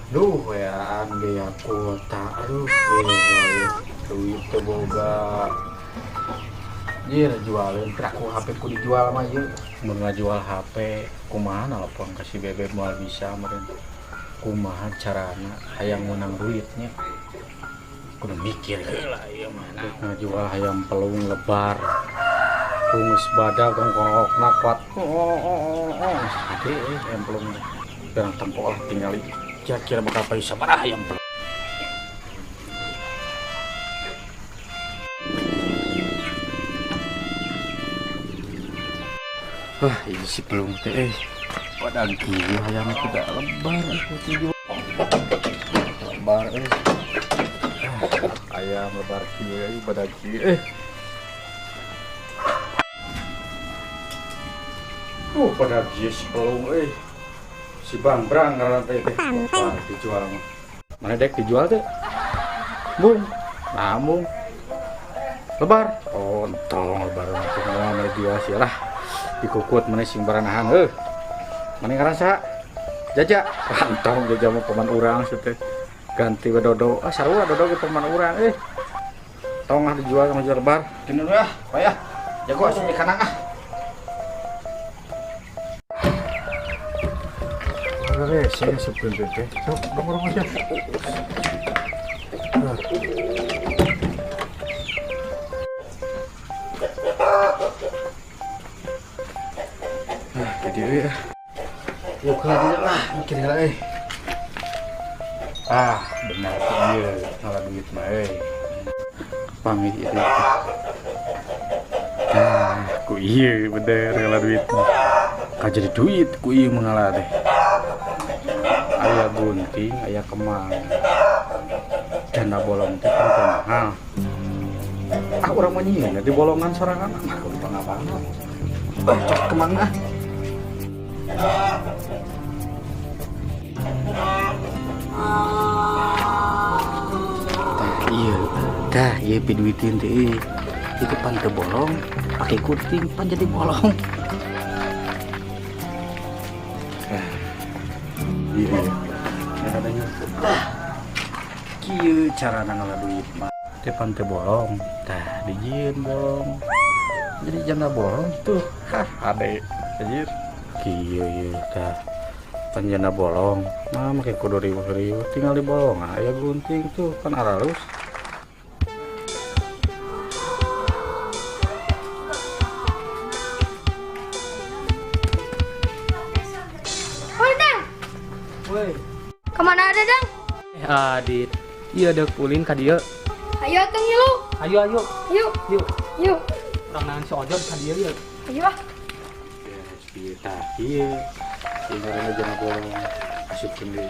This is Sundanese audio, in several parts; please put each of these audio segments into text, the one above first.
Duh, weaan biaya kuota. Aduh, iya, duit teu boga. Jir, jualin ku HP ku dijual mah ieu. Mun ngajual HP, kumaha nelpon ka si Bebek moal bisa meureun. Kumaha carana hayang menang duitnya. Kudu mikir heula ieu mah. Ngajual hayam pelung lebar. Kungus badag kongkorokna kuat. Oh. Gede hayam pelung. Barang tempo lah tinggali. Kira-kira bakal payu sabaraha hayam pelung. Wah, ini si pelung teh Padahal kieu hayam tidak lebar tujuh. Lebar Ayam lebar kieu badag kieu Pada kieu si pelung Si Bang Brang ngaranna teh teh. Dijual mah. Mana dek dijual teh? Bung. Nah, bung. Lebar. Oh, entong lebar mah moal mana dijual sih lah. Dikukut mana sing baranahan heuh. Mana ngarasa? Jaja. Entong jaja mah paman urang sih teh. Ganti we dodo. Ah sarua dodo ge paman urang Tong ah dijual sama jual lebar. Dinu ah, payah. Jago asup di kanang ah. Saya asupkeun teh. Sok dongorong aja. Nah, jadi ya. Yuk lagi lah, mikir heula euy. Ah, benar ieu ngalah duit mah euy. Pamit ieu. Ah, ku ieu bener ngalah duit mah. Ka jadi duit ku ieu mengalah teh. Aya gunting, aya kemang. Janda bolong teh kan mahal. Ah, urang mah nyieun di bolongan sorangan mah kudu pangapana. Ah, cok kemang ah. Tah ieu, tah ieu piduitin teh. Itu pan teu bolong, pake gunting pan jadi bolong. Iya, adanya. Kieu carana ngalah duit mah. Teh pan teu bolong, tah dijieun bolong. Jadi janda bolong tuh, hah ade anjir. Kieu ieu tah. Pan janda bolong, mah make kudu riweuh-riweuh tinggal dibolong aya gunting tuh kan aralus. Woi. Kemana ada, Dang? Adit. Iya ada ulin ka dieu. Ayo atuh ngilu. Ayo ayo. Yuk. Yuk. Yuk. Urang naon si Ojod ka dieu yeuh. Ayo ah. Ieu tah ieu. Ieu ngaranna jana bolong. Asupkeun deui.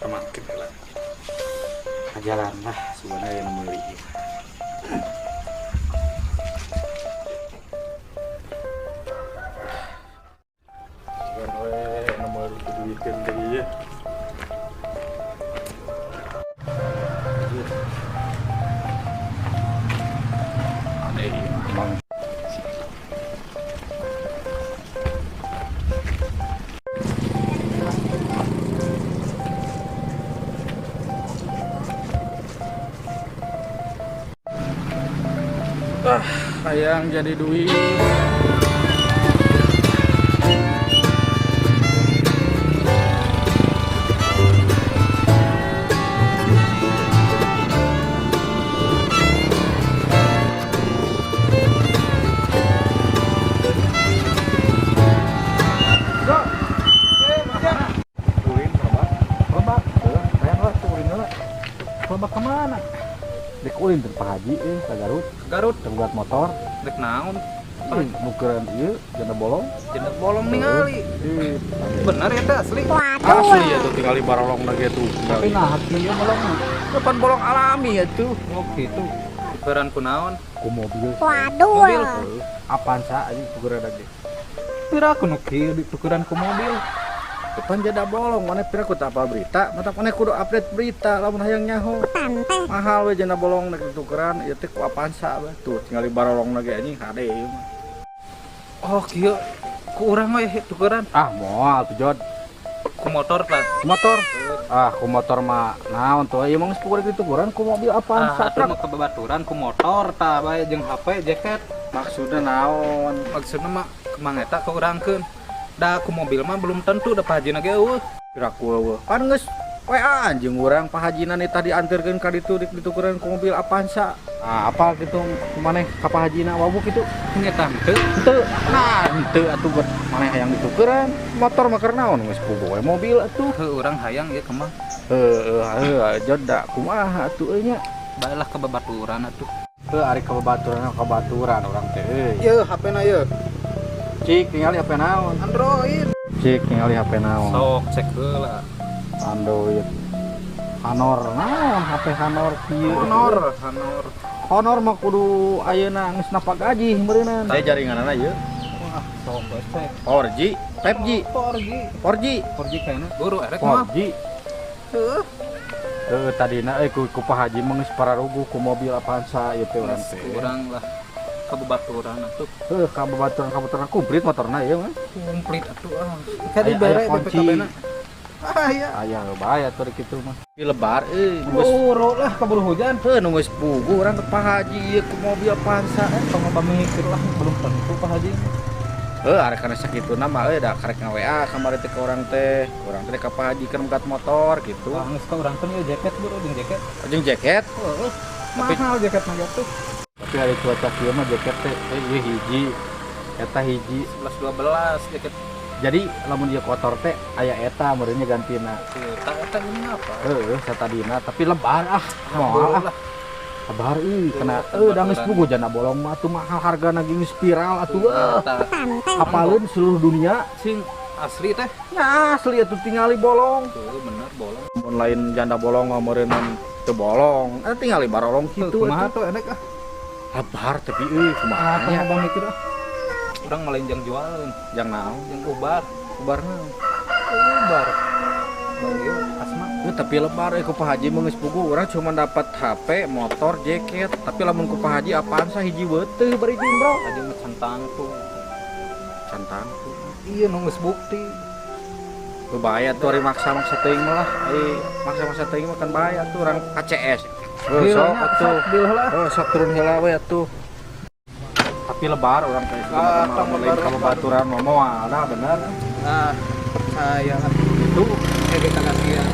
Kemakeun lah. Ajaran lah sebenarnya yang meuli. Ah, hayang jadi duit. Kemana? Dek ulin teh Pak Haji ka Garut. Garut terbuat motor. Dek naon? Nukeran ieu janda bolong. Janda bolong ningali. Bener ya teh asli. Asli ya tuh tinggali barolong lagi tuh. Tapi nah ieu bolong. Kapan bolong alami ya tuh. Oh gitu. Tukeran ku naon? Ku mobil. Waduh. Mobil. Apaan sa anjing tukeran lagi? Pira ku nu kieu ditukeran ku mobil. Depan jada bolong, mana pira ku tak apa berita, mata mana kudu update berita, lamun hayang nyaho. Mahal we janda bolong nek ditukeran, ieu teh ku apaan sa we. Tuh tinggali barolong lagi anjing hade ieu mah. Oh kieu ku urang we tukeran. Ah moal tuh Jod. Ku motor lah. Motor. Ah, ku motor mah naon tuh? Ieu mah geus puguh ditukuran ku mobil Avanza Ah, atuh mah kebabaturan ku motor tah bae jeung HP, jaket. Maksudna naon? Maksudna mah kemang eta ke urangkeun. Da ku mobil mah belum tentu da Pak Hajina ge eueuh. Piraku eueuh. Pan geus WA jeung urang Pak Hajina nih tadi anterkeun ka ditu ditukuran ku mobil Avanza. Ah, apa gitu maneh ka Pak Hajina wabuk kitu? Nya tah henteu. Henteu. Nah, henteu atuh buat maneh hayang ditukeran. Motor mah keur naon geus puguh we mobil atuh. Heuh, urang hayang ieu kemang. Heuh, heuh, joda kumaha atuh euy nya. Bae lah kebabaturan atuh. Heuh, ari kababaturan kabaturan urang teh euy. Yeuh, HP-na yeuh. Cik ningali HP naon? Android. Cik ningali HP naon? Sok cek heula. Android. Honor naon HP Honor kieu? Honor, Honor. Honor mah kudu ayeuna geus napa gaji meureunnan. Saya jaringanna ieu. Wah, sok bae cek. 4G, 5G, 4G. 4G, 4G kayaknya. Buru erek mah. 4G. Heuh. Heuh, tadina euy ku Pak Haji mah geus pararuguh ku mobil Avanza ieu teh urang teh. Kurang lah kebabaturan atuh. Heuh, kababaturan komplit motorna ieu mah. Komplit atuh ah. Aya Kadi bare kunci. BPKB-na. Ah iya. Aya bae atuh kitu mah. Di lebar euy geus Buru lah keburu hujan. heuh nu geus puguh urang ke Pak Haji ieu ku mobil Avanza. Tong loba mikir lah belum tentu Pak Haji. Heuh, arek kana sakituna mah euy da karek nga-WA kamari teh ka urang teh. Urang teh ka Pak Haji keur megat motor gitu. Wah, geus ka urang teh ieu jaket buru jeung jaket. Jeung jaket. Heuh. Tapi- Mahal jaket mah gitu. Tapi hari cuaca kieu mah jaket teh ieu hiji. Eta hiji. 11 12 jaket. Jadi lamun dia kotor teh aya eta meureunnya gantina. Tah eta ini apa? Heuh, satadina tapi lebar ah. Moal Buru ah. lah. Lebar euy kena euy da geus puguh jana bolong mah atuh mahal hargana ge geus viral atuh. Euh. Tah Apaleun seluruh dunia. sing asli teh. Nya asli atuh tingali bolong. Tuh bener bolong. Mun lain janda bolong mah meureunnan teu bolong. Eta tingali barolong kitu Kumaha atuh. tuh enek ah. Lebar tapi euy kumaha Ah, nya. tong loba mikir ah. Urang malah jang jualan, Jang naon? jang ubar. Ubar naon? Ubar. Bang ieu asma. Tapi lebar ku Pak Haji mah geus puguh urang cuma dapat HP, motor, jaket. Tapi lamun ku Pak Haji apaan sah hiji weuteuh bari jeung bro. Tadi mah centang tuh. Cantang tuh. Iya nu geus bukti. Bahaya tuh ari maksa-maksa teuing mah lah. Ari maksa-maksa teuing mah kan bahaya tuh urang KCS. Heuh, sok atuh. Deal heula. Heuh, sok turun heula we atuh. Tapi lebar urang teh Ah, mah tong lain lebar. ka babaturan mah moal dah bener. Ah, percaya lah. Itu Kayak kita kasihan.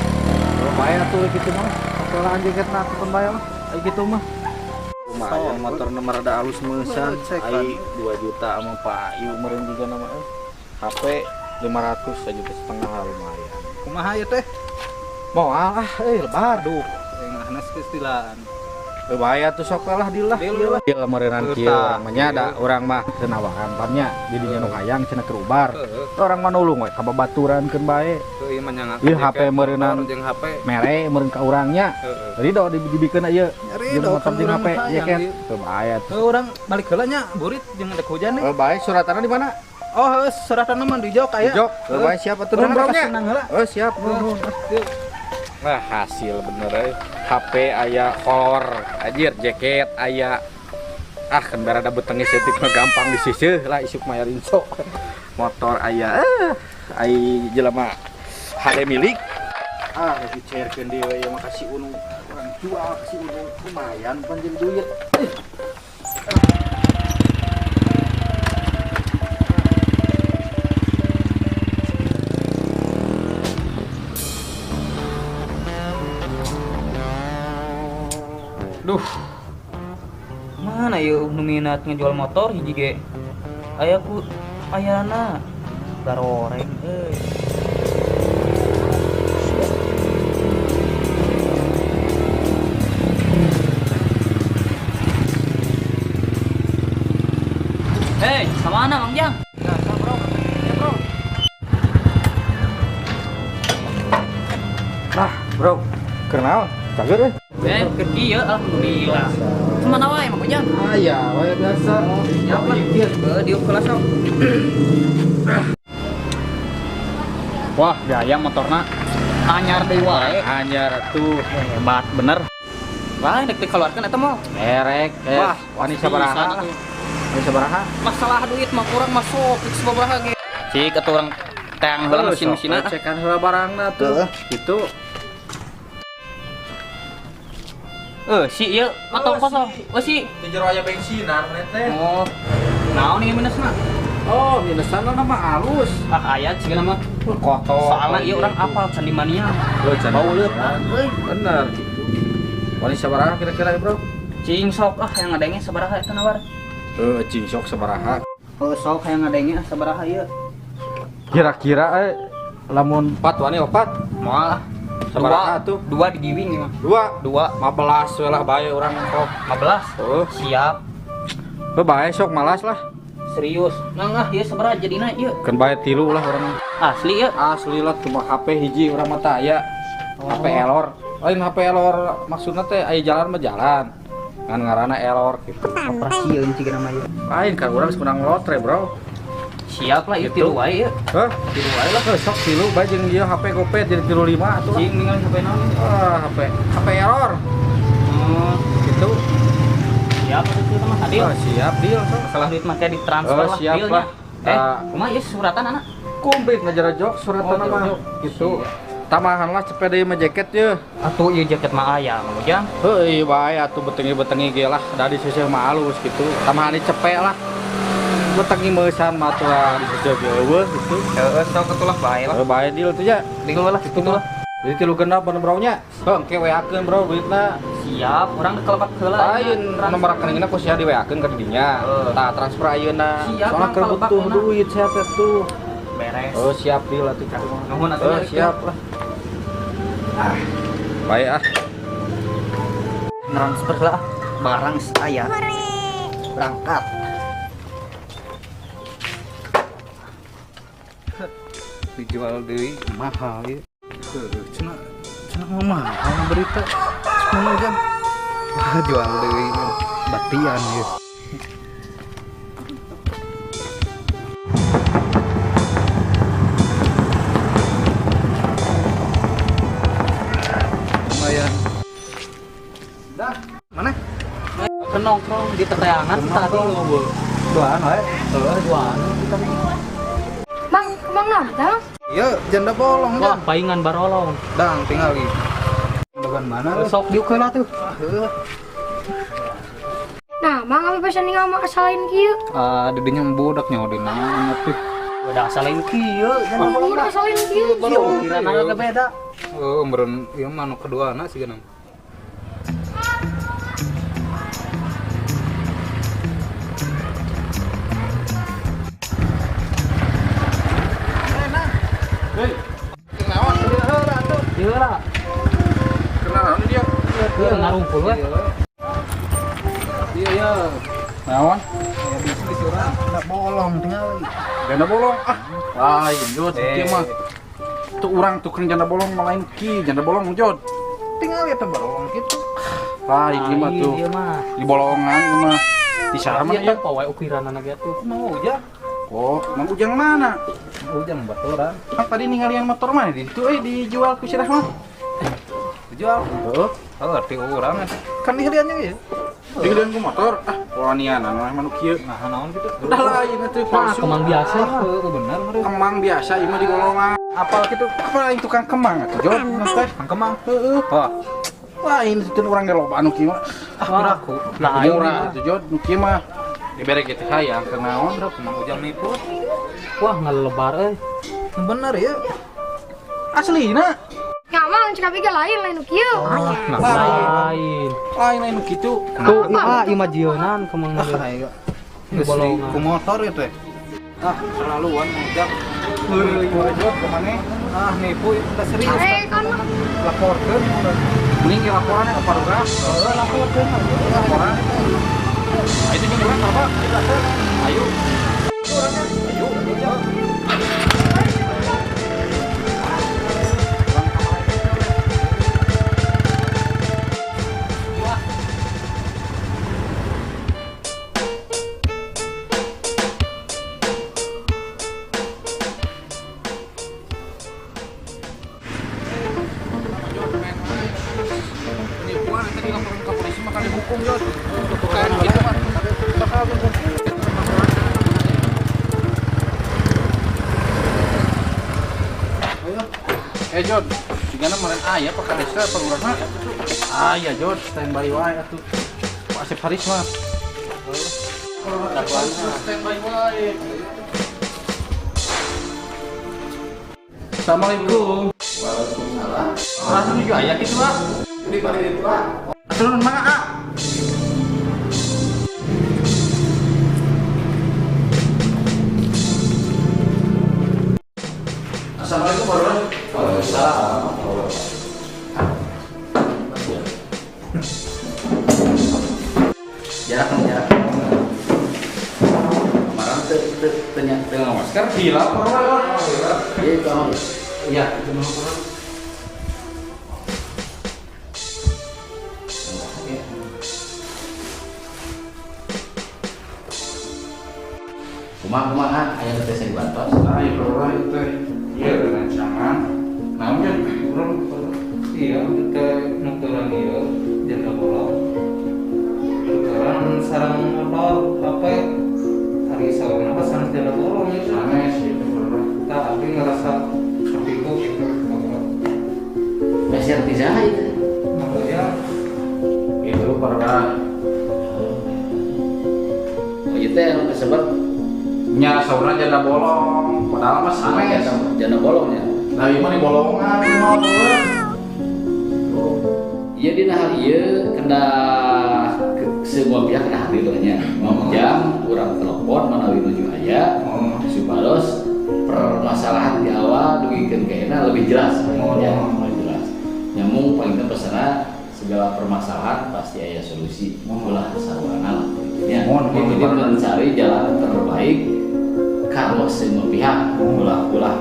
bahaya tuh gitu mah. Oke lah jaketna atuh kan bahaya lah. Ai gitu mah. Lumayan motor nomor rada alus meusan. Cek, Ai 2 juta sama Pak Iu meureun juga nama HP 500 1,5 juta lah lumayan. Kumaha ya teh? Moal ah euy lebar. Aduh, yang hanes geus dilan. Bahaya tuh sok lah deal lah. Deal lah. Deal meureunnan kieu Tah, urang mah nya da urang mah teu nawakan pan nya jadinya nu hayang cenah keur ubar. Heeh. Urang mah nulung we ka babaturan keun bae. Tuh ieu mah nyangakeun Ieu HP jaket, meureunnan. motor jeung HP. Mere meureun ka urang nya. Heeh. Rido dibikeun ieu. Rido, Jeung motor kan jeung urang HP mah hayang, jaket. ieu. Teu bahaya tuh. Heuh, urang balik heula nya, burit jeung ada hujan nih. Oh, bae suratanna di mana? Oh, heuh, suratanna mah di jok aya. Jok. Oh, bae siap atuh Urang nuhun rek nya. kasenang heula. Oh, siap nuhun. Yuk. Wah, hasil bener euy. HP aya kolor, anjir jaket aya. Ah, kan berada betengis setik mah gampang disiseuh lah isuk mayar inso. Motor aya ai jelema HD milik. Ah, lagi cairkeun deui we ieu mah ka si Unu. Urang jual ka si Unu lumayan pan jadi duit. Duh. Mana yeuh nu minat ngejual motor hiji ge. Aya ku ayana garoreng euy. Hei, kemana Mang Jang? Nah, bro, keur naon? Cager euy. Keur kieu alhamdulillah. Kemana wae Mang Ujang? Aya, wae biasa. Siap lah. Beuh, diuk heula sok. Wah, gaya motorna anyar deui wae. Anyar tuh. Hebat bener. Wah, dek dikeluarkan eta mah. Merek, Wah, wani sabaraha? bisa tuh. Wani sabaraha? Masalah duit mah kurang masuk fix sabaraha ge. Cik atuh urang Teang heula mesin-mesinna. Cekan heula barangna tuh. Gitu. Si ieu atau kosong. Oh si. Di jero aya bensinan teh. Oh. Naon ieu minusna? Oh, minusan mah alus. Ah aya cigana mah. Kotor. Soalna ieu urang apal candi mania. Lo candi. Bau leup. Bener gitu. Wani sabaraha kira-kira, Bro? Cing sok ah yang ngadenge sabaraha eta nawar. Cing sok sabaraha. Oh, sok yang ngadenge ah sabaraha ieu. Kira-kira lamun 4 wani 4. Moal ah. Sabaraha tuh? Dua digiwing ieu mah. Dua. 15 we lah bae urang sok. 15. Oh, siap. Heuh bae sok malas lah. Serius. Nang ah ieu sabaraha jadina ieu? Keun bae 3 lah urang. Asli ieu. Asli lah cuma HP hiji urang mah teh aya. HP error. Lain HP error maksudna teh aya jalan mah jalan. Ngan ngaranna error gitu. Operasieun cigana mah ieu. Lain kan urang geus menang lotre, Bro. Siap lah ieu 3 wae ieu. Hah? 3 wae lah. Heuh sok 3 bae jeung ieu HP gope jadi 35 atuh. Cing ningali HP naon? Ah, HP error. Oh, gitu. Siap atuh mah tadi. Oh, siap deal sok. Masalah duit mah kayak ditransfer lah siap dealnya. lah. Kumaha ieu suratan anak? Komplit ngajarojok suratan mah gitu. Tambahan lah cepet deui mah jaket ye. Atuh ieu jaket mah aya Mang Ujang. Heuh bae atuh betengi-betengi ge lah da diseuseum mah alus gitu. Tambahan cepet lah. Betengi meusan mah atuh lah diseuseum ge eueuh gitu. Heeh, sok atuh lah bae lah. Heuh bae deal tuh ya. Deal lah gitu lah. Jadi 3 genap bener bro nya. Heuh engke WA-keun bro duitna. Siap, urang kelepak heula. Lain nomor rekeningna ku sia di WA-keun ka didinya. Tah transfer ayeuna. Soalna keur butuh duit sia teh tuh. Beres. Oh siap deal atuh. Nuhun atuh. Siap lah. Ah, baik ah. Transfer lah barang saya. Berangkat. Dijual deui mahal ieu. Cenah cenah mah mahal berita. Cenah jam. Ah, jual deui batian ieu. Lumayan. Dah, mana? Nongkrong di teteangan tadi. Duaan wae. Heeh, duaan. Mang, kemang naon tah? Iya, janda bolong. Wah, paingan barolong. Dang tinggal lagi. Bagan mana? Sok diuk heula tuh. Heuh. Nah, Mang apa bisa ninggal mah asalain kieu? Ah, didinya budak nyaho dina atuh. Udah asalain kieu, janda bolong. Udah asalain kieu. Kirana agak beda. Oh, meureun ieu mah nu keduana sigana. Hei, kenaon? Ieu lah. Kenaon dia? Ieu ngarumpul we. Iya, iya. Naon? Ya bisnis urang. Janda bolong tinggal. Janda bolong ah. Lain jod kieu mah. Tuh urang tukang janda bolong mah lain ki, janda bolong jod. Tinggal ya teh bolong kitu. Lain ieu mah tuh. Ieu mah. Di bolongan ieu mah. Di sana Ieu ieu. teh poe ukiranana ge tuh. Mau ujang? Oh, Mang Ujang mana? Ujang baturan. Kan tadi ninggalian motor mana di situ dijual ku si Rahmat. Dijual? Heeh. Oh, arti urang kan diheliannya ya. Dihelian ku motor. Ah, wanian anu mah nu kieu. Nah, naon kitu? Udah lain atuh palsu. Kemang biasa. Heeh, bener meureun. Kemang biasa ieu mah di golongan. Apal kitu? Apa lain tukang kemang atuh, Jod? Teh, tukang kemang. Heeh. Wah. Lain itu urang ge loba anu kieu mah. Ah, aku. Lain murah atuh, Jod, nu kieu mah. Dibere kitu hayang keur naon? Kemang Ujang nipu. Wah, ngalebar euy. Bener ya. Aslina. Ngamang cek abi ge lain lain nu kieu. Nah, Lain. Lain lain nu kitu. Tuh, ah imajionan kemang Ah, di bolongan. Ku motor ya teh. Ah, selaluan Ujang. Heuh, Jod ke mana? Ah, nipu teh serius. Kan Laporkeun. Mending ge laporan ke Pak Lurah. Heeh, laporkeun. Laporan. Ayo jeung urang apa? Ayo. Ayo. Penipuan nanti dilaporin ke polisi maka dihukum, Jod. Kayak gitu mah. Bakal dihukum. Jod, jigana meureun aya Pak Kadesa apa lurahna? Aya Jod, standby wae atuh. Pak Asep Haris mah. Standby wae. Assalamualaikum. Waalaikumsalam. Langsung juga aya kitu, Pak. Di balik itu, Pak. Atuh mangga, ah. Assalamualaikum warahmatullahi wabarakatuh. Jarak jarak. Kemarin teu teu teu teu masker. Gila, Pak. Iya itu mah. Iya, itu mah Pak. Kumaha kumaha aya nu teh dibantos. Nah, iya Pak, itu teh. Iya, rancangan. Naon ya, urang Iya, kita nukeran ieu janda bolong. Tukeran sarang motor HP hari saurna mah sanes janda bolong itu. Sanes ieu teh Pak. Tah abdi ngerasa tertipu gitu. Meser ti saha ieu? Makanya Itu Pak. Oh ieu teh anu disebut Nya saurna janda bolong, padahal mah sanes. janda bolongnya. Nah, ieu mah di bolongan mah Pak. Oh. Iya dina hal ieu kedah semua pihak kedah hadir nya. Jam urang telepon manawi nuju aya supados permasalahan di awal dugikeun ka euna lebih jelas ya, lebih jelas. Nyamung paling teu pesenna segala permasalahan pasti aya solusi. Ulah saurana lah. Ya, Mohon, jadi mencari jalan terbaik kalau semua pihak ulah ulah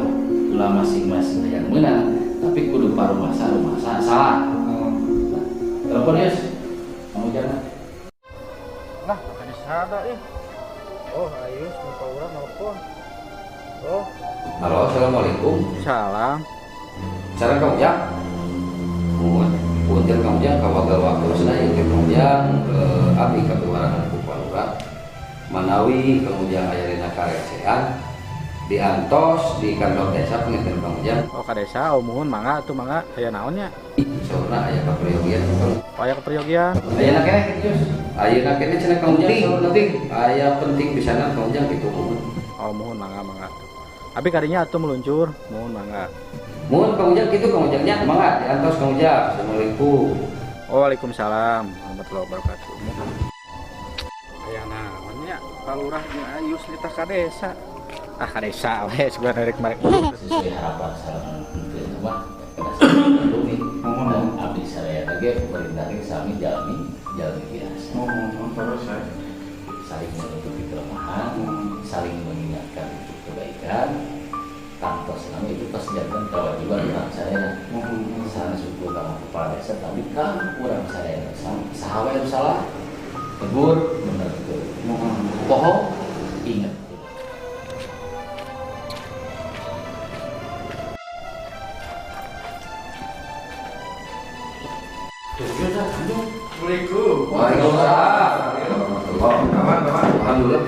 ulah masing-masing yang menang, tapi kudu parumasa rumasa salah. Nah, telepon Yus, mau jangan? Lah, tadi sada eh. Oh, ayo muka urang nelpon. Oh, Halo, assalamualaikum. salam. Sareng Kang Ujang. Mun, punten Kang Ujang kawagal waktosna ieu teh Kang Ujang abdi kapiwarangan ku Pak Lurah. Manawi Kang Ujang aya dina karesean diantos di kantor desa panginten Kang Ujang. Oh, ka desa, oh muhun mangga atuh mangga aya naon nya? Saurna aya kaperyogian Kang. Oh, aya keperyogian. Ayeuna keneh kitu Yus. Ayeuna keneh cenah Kang Ujang saurna penting. Aya penting pisanan Kang Ujang kitu muhun. Oh, muhun mangga mangga atuh. Abi kadinya atuh meluncur, muhun mangga. Muhun Kang Ujang kitu Kang Ujangnya mangga diantos Kang Ujang. Assalamualaikum. Waalaikumsalam warahmatullahi wabarakatuh. Aya naon nya? Pak Lurah jeung Ayus nitah ka desa. Ah, ka desa we sebenarnya rek marek. Sesuai harapan sareng henteu mah kedah sami dan abdi sadaya ge pemerintah ge sami jalmi jalmi biasa. Muhun terus saya. Saling menutupi kelemahan, saling mengingatkan untuk kebaikan. Tanpa senang itu pasti jantan kewajiban urang sadaya. Sana syukur kamu kepala desa, tapi kamu kurang sadaya. Saha wae nu salah, tegur, bener tegur. Bohong, ingat. Assalamualaikum. Waalaikumsalam. Aman, aman. Alhamdulillah.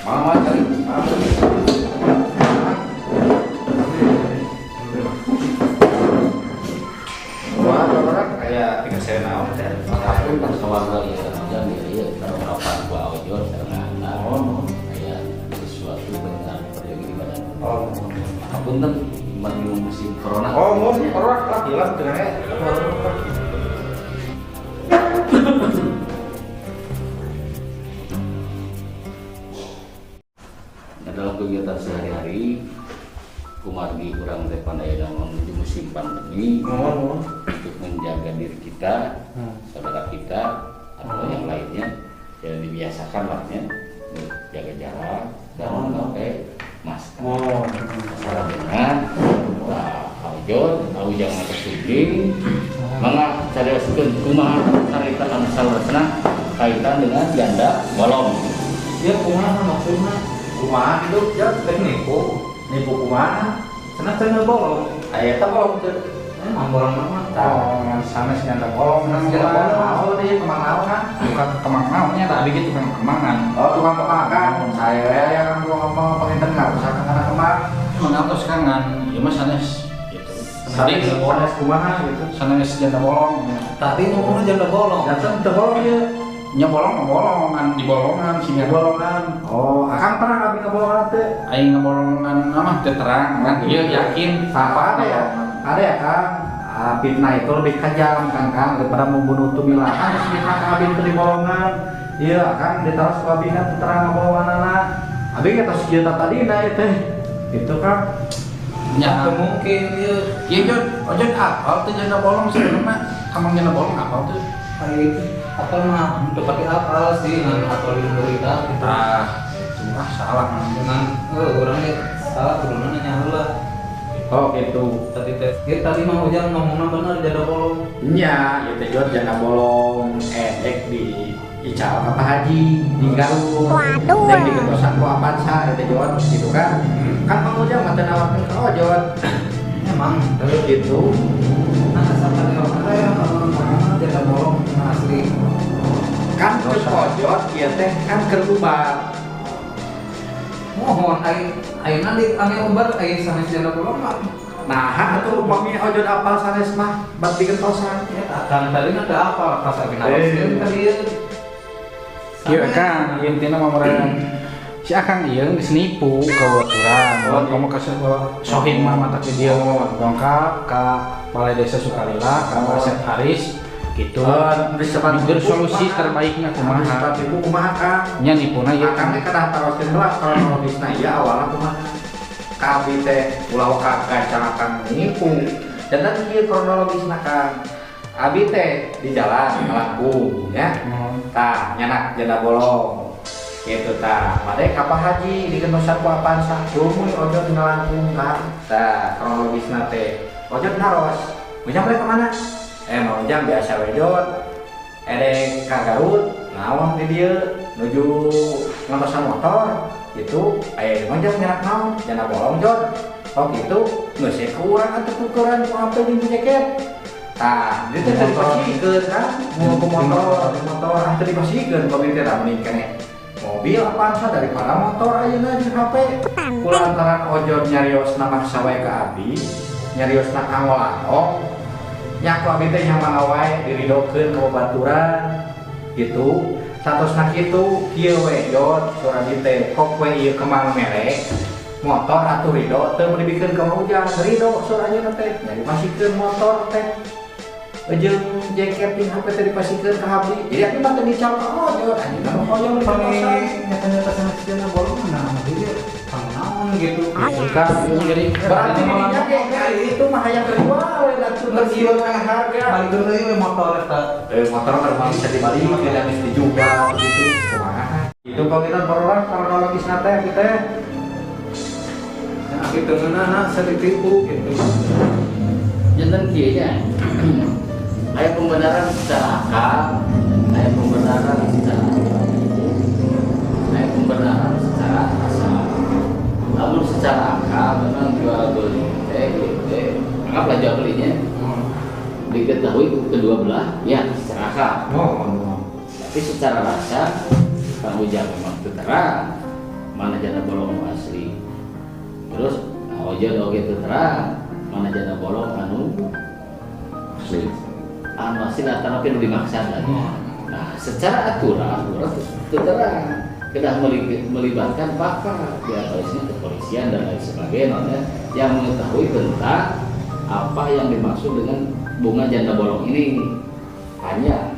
Mama cari. Wah, orang kayak tiga saya naon teh. Aku kan keluarga ya, jangan ya, kalau kapan gua ojol karena kayak sesuatu benar peryogi di badan. Oh, Apunten menuju musim corona. oh, mau orang lah hilang dengan Nah, dalam kegiatan sehari-hari kumargi urang teh pandai menuju musim pandemi untuk menjaga diri kita, saudara kita atau yang lainnya yang dibiasakan lah ya, jaga jarak dan memakai masker. Masalah dengan Ojol, tahu jangan tersunting, mangga carioskeun kumaha carita anu saleresna kaitan dengan janda bolong. Ya kumaha maksudna? Kumaha itu ya teh nipu, nipu kumaha? Cenah cenah bolong. Aya teh bolong teh. Emang bolong mah. Oh, sanes janda bolong, Sanes janda bolong. Oh, dia kemang naon kan? Bukan kemang naonnya, tapi gitu tukang kemangan. Oh, tukang kemang kan? Saya yang tukang kemang pengen dengar, usaha karena kemang. Mengantos Kang ngan ieu mah sanes gitu. Sanes, sanes kumaha gitu? Sanes janda bolong ya. Tadi ngomongnya janda bolong. Janten teu bolong ieu. Nya bolong mah bolong ngan di bolongan sih. Bolongan. Oh, akang terang abi ngabolongan teh? Aing ngabolongan mah teu terang kan ieu yakin. Apa ada ya? Ada ya, Kang? Ah, fitnah itu lebih kejam kan, Kang, daripada membunuh Tumila. Kan terus fitnah ka abi teu di bolongan. Iya, Kang, ditaros ku abi kan teu terang ngabolonganana. Abi ge tos kieu tadi na ieu teh. Gitu, Kang. Nya. Teu mungkin ieu. Ieu Jod, Ojod apal teh janda bolong sebenarnya? Kamang janda bolong apal tuh? Ai apal mah teu pati apal sih, ngan apal di berita gitu. Ah, itu ah salah ngan. Ngan urang ge salah, kuduna nanya heula. Oh, gitu. Tadi teh ieu tadi mah Ujang ngomongna bener, janda bolong. Nya, ieu teh Jod janda bolong edek di ical ka Pak Haji di Garut. Waduh. Dan digentosan ku Avanza ieu teh Jod, gitu kan. Kan Mang Ujang mah teu nawarkeun ka Ojod. Emang. Terus gitu. Nah, sampai orang teh yang ngomongna janda bolong asli. Kan cek Ojod ieu teh kan keur ubar. Mohon ai ayeuna di ane ubar ai sanes janda bolong mah. Nah, atuh upami Ojod apal sanes mah bat digentosan. Ya akang tadi mah teu apal pas abi naroskeun ka dieu. Ieu Kang, intina mah meureun si Akang ieu geus nipu ka baturan. Oh, kamu kasih sohim mah mata ke dia dongkap ka Balai Desa Sukalila, ka Asep Haris gitu. Geus cepat. Mikir solusi terbaiknya kumaha. Cepat nipu kumaha, Kang? Nya nipuna ieu. Akang teh kedah taroskeun heula kronologisna ieu awalna kumaha. Ka abi teh ulah waka gancang akang nipu. Dan ieu kronologisna, Kang. Abi teh di jalan ngalangkung ya. Tah, nyanak janda bolong. Gitu tah. Bade ka Pak Haji digentosan ku Avanza. Tumuy Ojod ngalangkung, Kang. Tah, kronologisna teh. Ojod naros. Ujang balik kemana? Mang Ujang biasa we Jod. Edek ka Garut, naon di dieu nuju ngentosan motor gitu. Mang Ujang nyanak naon? Janda bolong, Jod. Oh gitu, geus we ku urang atuh tukeran ku HP jeung ku jaket. Tah, dia teh teu dipasihkeun kan, mau ke motor, di motor ah teu dipasihkeun ku abi teh, da mending keneh mobil Avanza daripada motor ayeuna jeung HP. Kulantaran Ojod nyariosna maksa wae ka abi, nyariosna angol-angol, nya ku abi teh nya wae diridokeun ka babaturan gitu. Satosna kitu kieu we Jod, saur abi teh kok we ieu kemang mere motor atuh ridho teu mun dibikeun ka Mang Ujang, ridho saur anjeunna teh nya dipasihkeun motor teh jeung jaket jeung HP teh dipasihkeun ka abdi. Jadi abdi mah teu ngical ka Ojod, anjeunna mah hoyong Pami digentosan. Nyata-nyata sanes janda bolong nah dia naon gitu. Kan Jadi berarti dirinya kayak itu mah hayang terjual we da tuh tergiur kana harga. Balikeun deui we motor eta. Motor mah bisa dibalik, tidak bisa dijual gitu. Kumaha? Itu pangitan barulah kronologisna teh kita. Nah, abi teu ngeunah asa ditipu gitu. Janten kieu nya. Aya pembenaran secara akal, aya pembenaran secara hukum, aya pembenaran secara rasa. Namun secara akal memang jual beli teh gitu, anggaplah jual belinya diketahui kedua belah ya secara akal. Oh. Tapi secara rasa Kang Ujang memang teu terang mana janda bolong nu asli. Terus Ojod oge teu terang mana janda bolong anu asli. Anu asli atau nu dimaksa lagi. Nah, secara aturan urang teu terang kedah melibatkan pakar di antawisnya kepolisian dan lain sebagainya ya, yang mengetahui tentang apa yang dimaksud dengan bunga janda bolong ini. Hanya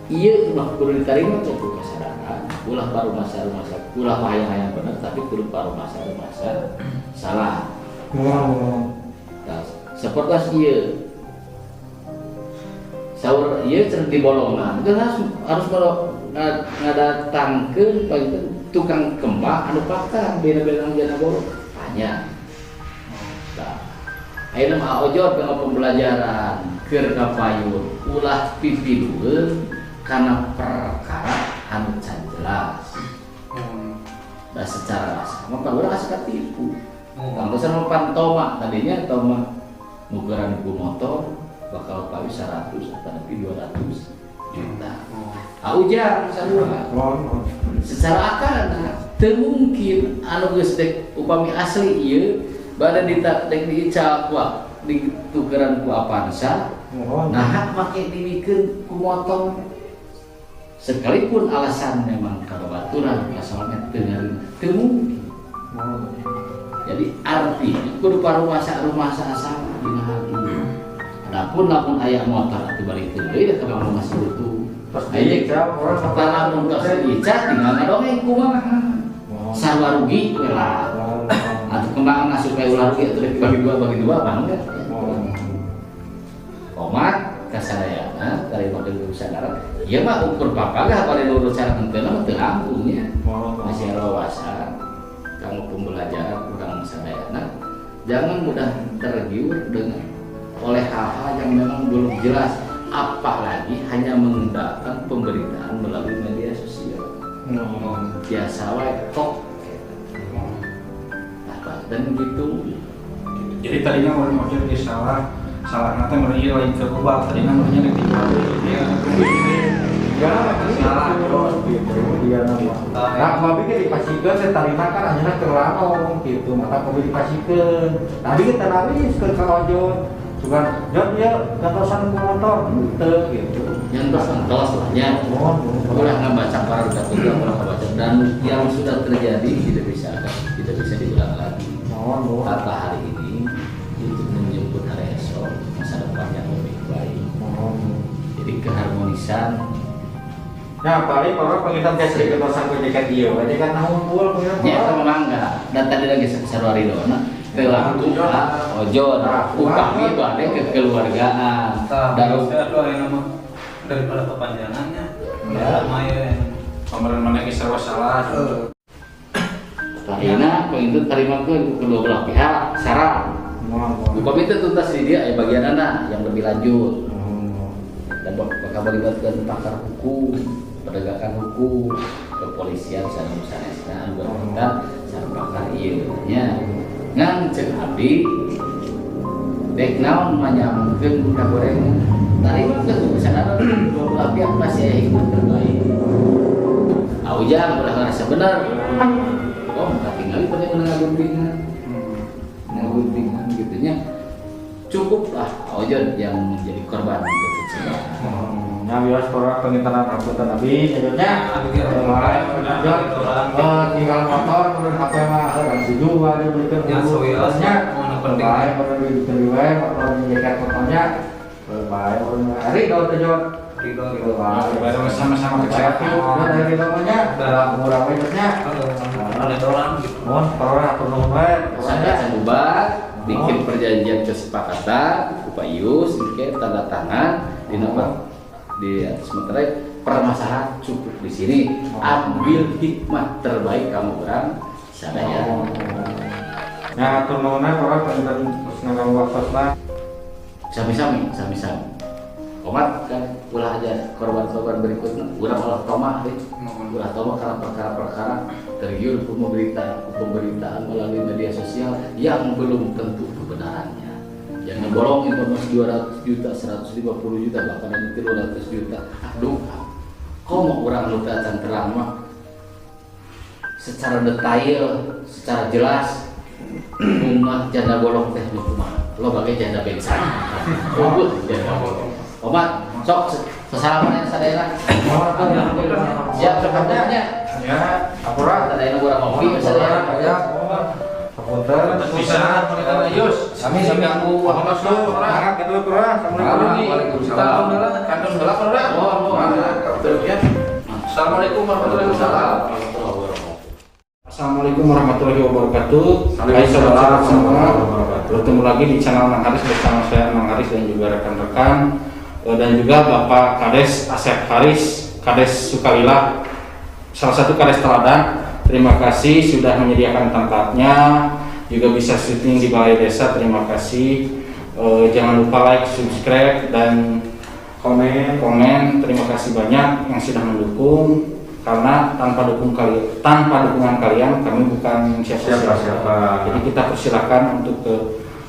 iya mah kudu diterima teh ku masyarakat, ulah parumasa-rumasa, ulah hayang-hayang bener tapi kudu parumasa-rumasa salah. Oh. Nah, seperti ieu saur ieu cenah dibolongan kan harus harus ngadatangkeun panginten tukang kembang anu pakar beda-beda janda bolong hanya. Nah, ayeuna mah Ojod kana pembelajaran keur kapayun ulah pipilueun kana perkara anu can jelas. Nah, secara rasa mah pan urang asa katipu. Pantesan mah pan toma tadinya toma nukeran ku motor bakal kawis 100 atau lebih 200 juta. Ah Ujang sarua. Secara akal nah, teu mungkin anu geus dek upami asli ieu Bade dek diical ku ditukeran ku Avanza. Muhun. Nah, make dibikeun ku motor. Sekalipun alasan memang kababaturan asalnya teu ngareunah, teu mungkin. Muhun. Jadi artinya kudu parumasa rumasa asal dina hal ini. Adapun lamun aya motor atuh balikeun deui da ka masih butuh. Pas Aya diical orang lamun tos diical tinggal ngadongeng kumaha. Muhun. Sarua rugi we lah. Muhun. Atau kembangan supaya ulah rugi atuh bagi dua, bagi dua bangga. Muhun. Komat kasadayana tarima kesadaran. Ieu mah ukur papagah pada nurut cara henteu mah teu langkung nya. Muhun. Masih wawasan kamu pembelajaran urang sadayana, jangan mudah tergiur dengan oleh hal-hal yang memang belum jelas, apalagi hanya mengandalkan pemberitaan melalui media sosial. Muhun. Biasa wae kok nah, dan gitu. Jadi tadinya orang mau jadi salah salah nanti mereka lain ke ubah tadinya mereka rek dijual deui. Ya, Salah, gitu dia nama. Nah, kopi ge dipasikeun teh tarima kan anjeunna keur lanong gitu, mata kopi dipasikeun. Tadi kita nawiskeun ka ojol. Sugan, "Jon ieu gatosan ku motor." Henteu gitu. Yang tos entos lah nya. Muhun, muhun. Ulah ngabaca para udah ulah ngabaca dan yang sudah terjadi tidak bisa diulang lagi. Muhun, muhun. Tata hari ini untuk menjemput hari esok, masa depan yang lebih baik. Muhun. Jadi keharmonisan. Nah, paling kalau pengitan teh sedikit gatosan ku jaket ieu, aja kan ngumpul pengitan. Nya eta memang enggak dan tadi lagi sarua ridona teu langkung ka ojon upami bade kekeluargaan Tah, daru. saya tuh ayeuna mah daripada kepanjangannya. Ya. Lama ya. Kemarin mana geus sarua salah. Ayeuna itu tarimakeun ku kedua belah pihak saran. Muhun, muhun. Upami itu tuntas di dia aya bagianana yang lebih lanjut Muhun. Dan bakal melibatkan pakar hukum, penegakan hukum, kepolisian sareng sanesna anu berkaitan sareng pakar ieu nya. Ngan ceuk abdi dek naon manyamkeun ka gorengan. Tarimakeun ku kesadaran dua belah pihak pasti aya hikmah terbaik. Aujang ulah ngarasa bener. Oh, katingali pada ngaguntingan. Ngaguntingan gitu nya. Cukup lah Ojon yang menjadi korban kekecewaan. Nya wios para pengitanan hapunten abi nyebutnya. Abi ge Eh, tinggal motor kemudian HP mah heuh dijual dia belikan. Ya, sawios. Nya Mun penting. bae kemudian dibelikan wae motor jaket motornya bae hari do teh Jon. Ridho, ridho. Bae. Bareng sama-sama kecewa. Dari ridho mah nya murah we nya. Ada orang gitu. Mohon para atur nuhun we. Saya can bubar, bikin perjanjian kesepakatan, upayus, oke, tanda tangan di nomor di atas meterai, permasalahan cukup di sini. Ambil hikmah terbaik kamu orang sadaya. Ya atur nuhun we para panginten terus ngaganggu waktosna. Sami-sami, sami-sami. Komat kan ulah aja korban-korban berikutnya, ulah ulah tomah deh. Ulah tomah karena perkara-perkara tergiur pemberitaan melalui media sosial yang belum tentu kebenarannya. Yang ngeborong informasi 200 juta, 150 juta, bahkan ada 300 juta. Aduh, kok mau orang nu teu acan terang mah secara detail, secara jelas rumah janda bolong teh nu kumaha. Lo bagai janda bensan. Rubut janda bolong. Omat, sok sesalaman yang sadayana. Siap sebetulnya. Ya, apura. Sadayana urang ngopi sadayana. Ya, hapunten. Bisa, Yus. Sami sami aku. Waktu Semangat gitu pura. Assalamualaikum. Waalaikumsalam. Kantor sebelah pura. Oh, oh. Assalamualaikum warahmatullahi wabarakatuh. Assalamualaikum warahmatullahi wabarakatuh. Hai sobat-sobat semua, bertemu lagi di channel Mang Haris bersama saya Mang Haris dan juga rekan-rekan dan juga Bapak Kades Asep Haris, Kades Sukalila, salah satu Kades teladan. Terima kasih sudah menyediakan tempatnya, juga bisa syuting di Balai Desa. Terima kasih. Jangan lupa like, subscribe, dan Komen. komen. Terima kasih banyak yang sudah mendukung karena tanpa dukungan kalian kami bukan siapa-siapa. Siapa-siapa. Jadi kita persilakan untuk ke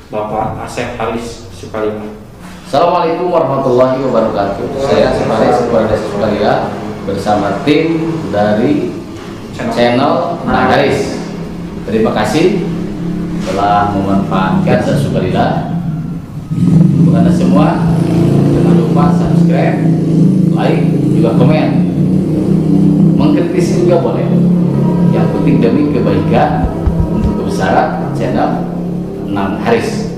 Bapak Asep Haris Sukalila. Assalamualaikum warahmatullahi wabarakatuh. Saya Asep Haris, Kepala Desa Sukalila bersama tim dari channel Nagaris. Terima kasih. Telah memanfaatkan sesukarela. Untuk Anda semua, jangan lupa subscribe, like, juga komen. Mengkritisi juga boleh. Yang penting demi kebaikan untuk kebesaran channel Nang Haris.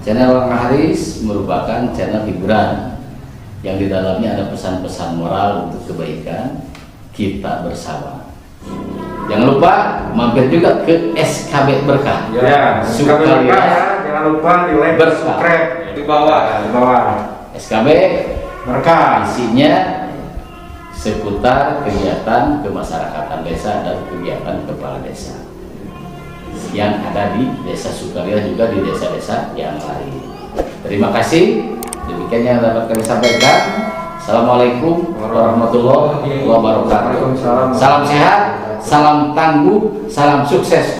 Channel Nang Haris merupakan channel hiburan yang di dalamnya ada pesan-pesan moral untuk kebaikan kita bersama. Jangan lupa mampir juga ke SKB Berkah. Ya, SKB Sukarela Berkah ya. Jangan lupa di like, Berkah. subscribe Di bawah. Di bawah. SKB Berkah. Isinya seputar kegiatan kemasyarakatan desa dan kegiatan kepala desa yang ada di Desa Sukaria, juga di desa-desa yang lain. Terima kasih. Demikian yang dapat kami sampaikan. Assalamualaikum warahmatullahi wabarakatuh. Waalaikumsalam. Salam sehat, salam tangguh, salam sukses.